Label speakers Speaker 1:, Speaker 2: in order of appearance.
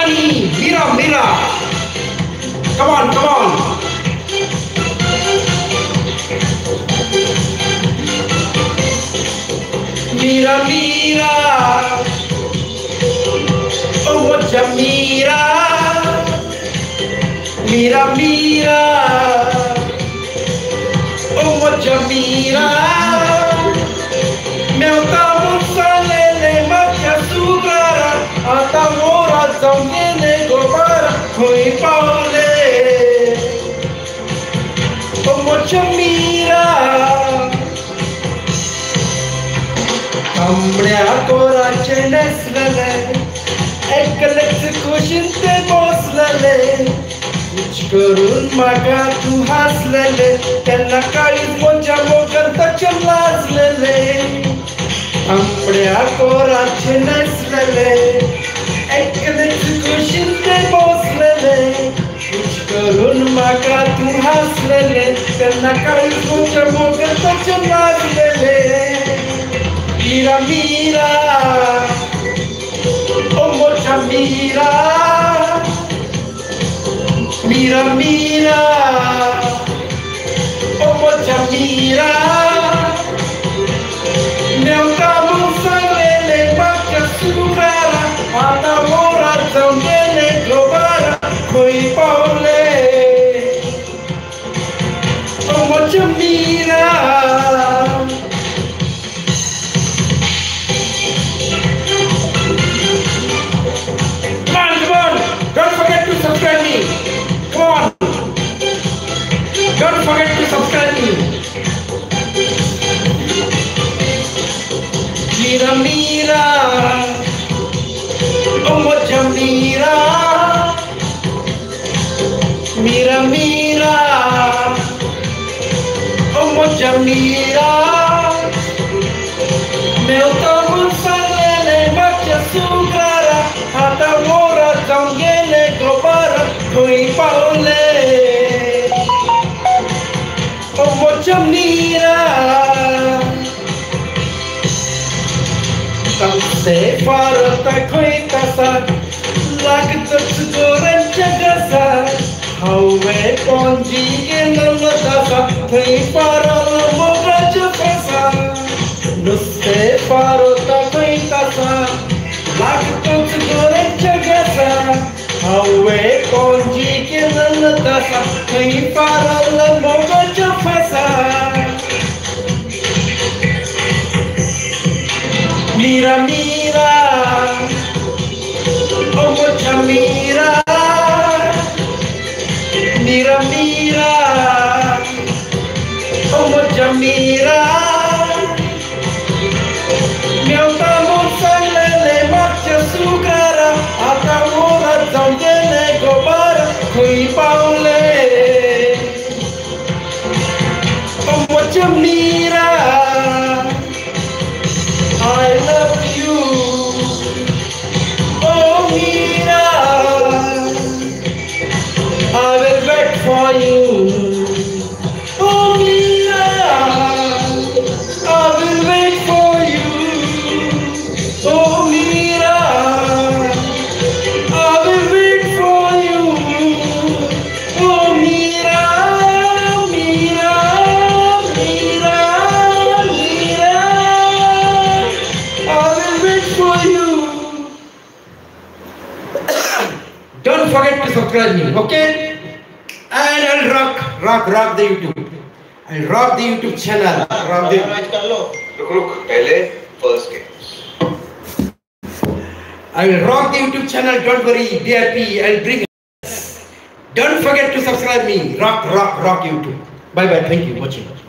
Speaker 1: Money, Mira, Mira. Come on, come on. Mira, Mira. Oh, moja Mira. Mira, Mira. Oh, moja Mira. मेवता मुसलेले मच्या सुगारा आता मोरा जाऊन गेले गोबारा खंय पावले ओ मोच्या मीरा तांबड्या कोराचे नेसलेले एकलेच कुशीन ते बसलेले कुछ करून म्हाका तूं हांसलेले तेन्ना काळीज म्हज्या मोगान ताचें लाजलेले तांबड्या कोराचे नेसलेले एकलेच कुशीन ते बसलेले कुछ करून म्हाका तूं हांसलेले तेन्ना काळीज म्हज्या मोगान ताचें लाजलेले मीरा मीरा ओ मोच्या मीरा मीरा मीरा ओ मोच्या मीरा मेवता मुसलेले म्हाका सुगारा आतां मोरा जावन गेले गोबारा खंय पावले ओ मोच्या Meera. Don't forget to subscribe me. Come on. Don't forget to subscribe me. Mira, Mira. Oh, moja Mira. Mira, Mira. Oh, moja Mira. Meuta musalele macha sugara आता मोरा जाऊन गेले गोबारा खंय पावले ओ मोच्या मीरा तांबसे फारता खंय तसा लागतच गोऱ्यांच्या घसा हांवें पणजी गेलो तसा थंय पारलो मोगाच्या फसा नुस्तें फारता खंय तसा लागतच गोऱ्यांच्या घसा हांवें पणजी गेलो तसा थंय पारलो मोगाच्या फसा. मीरा मीरा ओ मोच्या मीरा मीरा मीरा ओ मोच्या मीरा मेवता मुसलेले म्हाका सुगारा आतां मोरा जावन गेले गोबारा खंय पावले ओ मोच्या Meera. I love you, oh Meera. I will wait for you, oh Meera. I will wait for you, oh Meera. I will wait for you, oh Meera, Meera, Meera, Meera. I will wait for you. Don't forget to subscribe me, okay? And I'll rock, rock, rock the YouTube. I'll rock the YouTube channel. Rock the.
Speaker 2: रुक रुक पहले first K.
Speaker 1: I will rock the YouTube channel. Don't worry, be happy. I'll bring. Don't forget to subscribe me. Rock, rock, rock YouTube. Bye bye. Thank you watching.